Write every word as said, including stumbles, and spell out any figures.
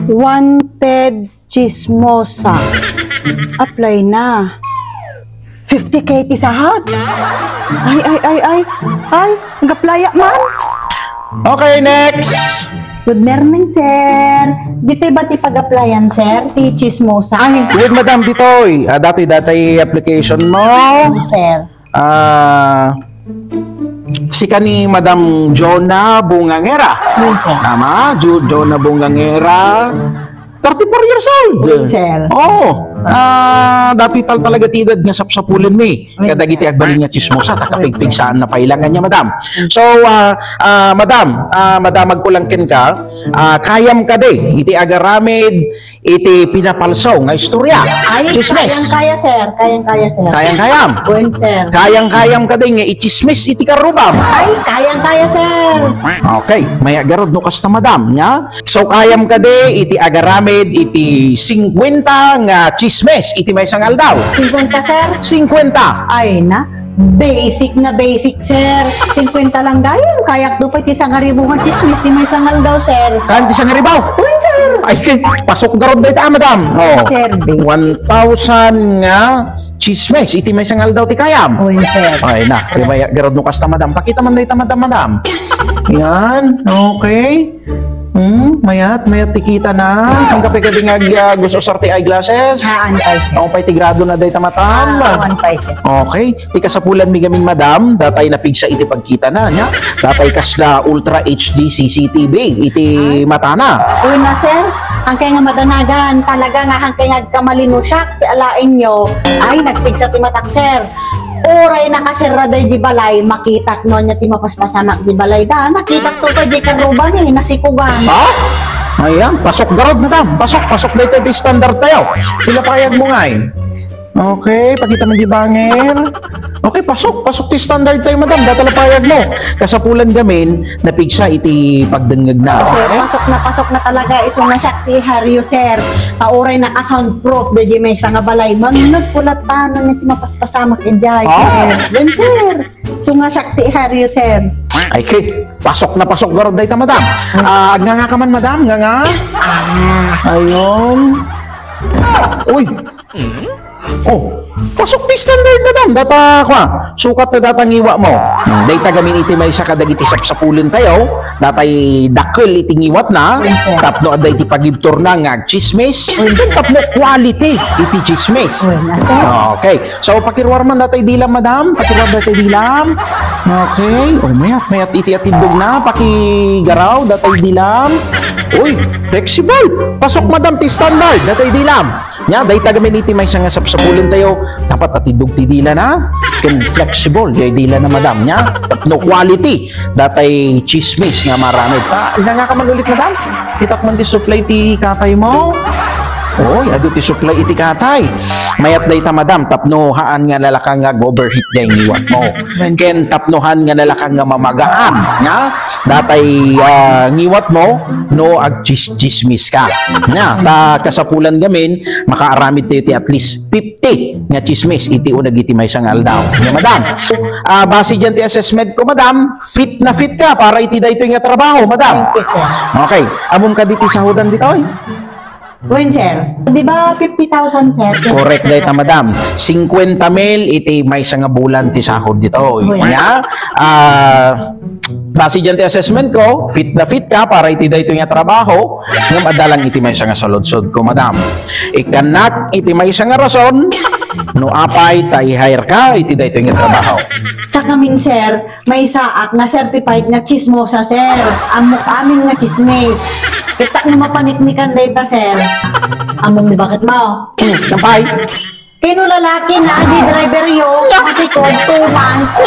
Wanted chismosa. Apply na. Fifty K ti sahod. Ay, ay, ay, ay. Ay, nag-applya man. Okay, next. Good morning, sir. Ditoy ba ti pag-applyan, sir? Ti chismosa? Ay, wait, madam, ditoy. Ah, datoy, datoy application mo. Sir. Ah, sika ni Madam Jonah Bungangera. Yes, sir. Tama, Jo-, Jonah Bungangera. Thirty-four years old. Yes, sir. Oo. Ah, datoy tal-, talaga ti edad nga sapsapulenmi. Yes, sir. Kadagiti agbalin nga chismosa, ta kapigpigsaan na pay lang kaniak, madam. So, ah, ah, madam, ah, madamagko lang kenka, ah, kayam kadi iti agaramid iti pinapalso nga istorya. Ay, chismis. Kayang-kaya, sir. Kayang-kaya, sir. Kayang-kayam. Wen, sir. Kayang-kayam kadi nga ichismis iti karrubam. Ay, kayang-kaya, sir. Okay, mayat garud no kasta, madam, nia? So, kayam kadi iti agaramid iti singkwenta nga chismis iti maysa nga aldaw? Singkwenta, sir. Singkwenta. Ay, na. Basic na basic, sir. Singkwenta lang dayon. Kayatko pay ti sangaribu nga chismis ti maysa nga aldaw, sir. Kan ti sangaribu? Wen, sir. Ay, kay, pasok garud dayta, madam. Oh. Sir, basic. One thousand nga chismis iti maysa nga aldaw ti kayam. Wen, sir. Ay, na. Kay mayat garud no kasta, madam. Pakita man dayta, madam, madam. Yan. Okay. Hmm, mayat, mayat ti kitana. Anggapo kadi nga ag-, ah, gus-usar ti eyeglasses? Haan pay, sir. Haan pay ti gradona dayta matam? Ah, haan pay, sir. Okay. Ti kasapulanmi ngamin, madam, datay napigsa iti pagkitana, nia? Datay kasla Ultra H D C C T V iti matana. Wen, sir. Hankay nga madanagan, talaga nga hankay nga agkamali no siak ti alaenyo. Ay, nagpigsa ti matak, sir. Uray nakaserra daydi balay, makitak no ania ti mapaspasamak di balay da. Nakitak to to di karrubam, eh, nasikugan. Ha? Ayan, pasok garud, madam. Pasok, pasok dayta ti standard tayo. Pila payag mo ngay? Okay, pakita mo di bangir. Okay, pasok, pasok ti standard tayo, madam. Data la payag mo. Kasapulan gamin, napigsa iti pagdengngegna. Sir, okay? Pasok na, pasok na talaga. Isu nga siak ti Harry, sir. Pauray naka-soundproof, daydi maysa nga balay. Mangngeg ko latta, no ania ti mapaspasamak idiay, ah, sir. Wen, sir. Isu nga siak ti Harry, sir. Ay, kay, pasok na pasok garud dayta, madam. Ah, agnganga ka man, madam? Nganga? Ah. Ayun. Uy! Oh, pasok ti standard, madam. Data, kwa, sukat na data ngiwatmo. Hmm, dayta gamin iti maysa kadagiti sapsapulen tayo. Datay dakkel iti ngiwatna. Yes, sir. Tapno adda iti pagibturna nga agchismis. Yes, sir. Tapno quality iti chismis. Yes, sir. Okay. So, pakiruar man datay dilam, madam. Pakiruar datay dilam. Okay. Oh, mayat, mayat iti atiddogna. Pakigaraw datay dilam. Uy, flexible. Pasok, madam, ti standard. Datay dilam. Nia, dayta gamin iti maysa nga sapsapulen tayo. Dapat atiddog ti dilana. Ken flexible, jay dilana, madam. Nia, tapno quality. Datay chismis nga maramid. Ah, nganga ka man ulit, madam? Kitak man ti supply ti katay mo? Oy, adu ti supply iti katay. Mayat dayta, madam, tapno haan nga nalaka nga ag-overheat jay ngiwat mo. Ken tapno haan nga nalaka nga mamagaan, nia? Datay, ah, ngiwat mo, no agchis-, chismis ka. Nia, ta kasapulan gamin, makaaramid tayo ti at least fifty nga chismis iti uneg iti maysa nga aldaw. Nia, madam. Ah, base diay ti assessment ko, madam, fit na fit ka para iti daytoy nga trabaho, madam. Thank you, sir. Okay. Ammom kadi ti sahodan ditoy? Wen, sir. Di ba fifty thousand, sir? Correct dayta, madam. Singkwenta mil iti maysa nga bulan ti sahod ditoy. Wen. Nia, ah, base diay ti assessment ko, fit na fit ka para iti daytoy nga trabaho, ngem adda lang iti maysa nga saludsodko, madam. Ikkannak iti maysa nga rason no apay ta i-hire ka iti daytoy nga trabaho. Saka min, sir, maysaak nga certified nga chismosa, sir. Ammok amin nga chismis. Ket tapno mapaniknikan dayta, sir. Ammom ni baketmo? Hmm, napay? Kano lalaki na di driver yo, masikog two months.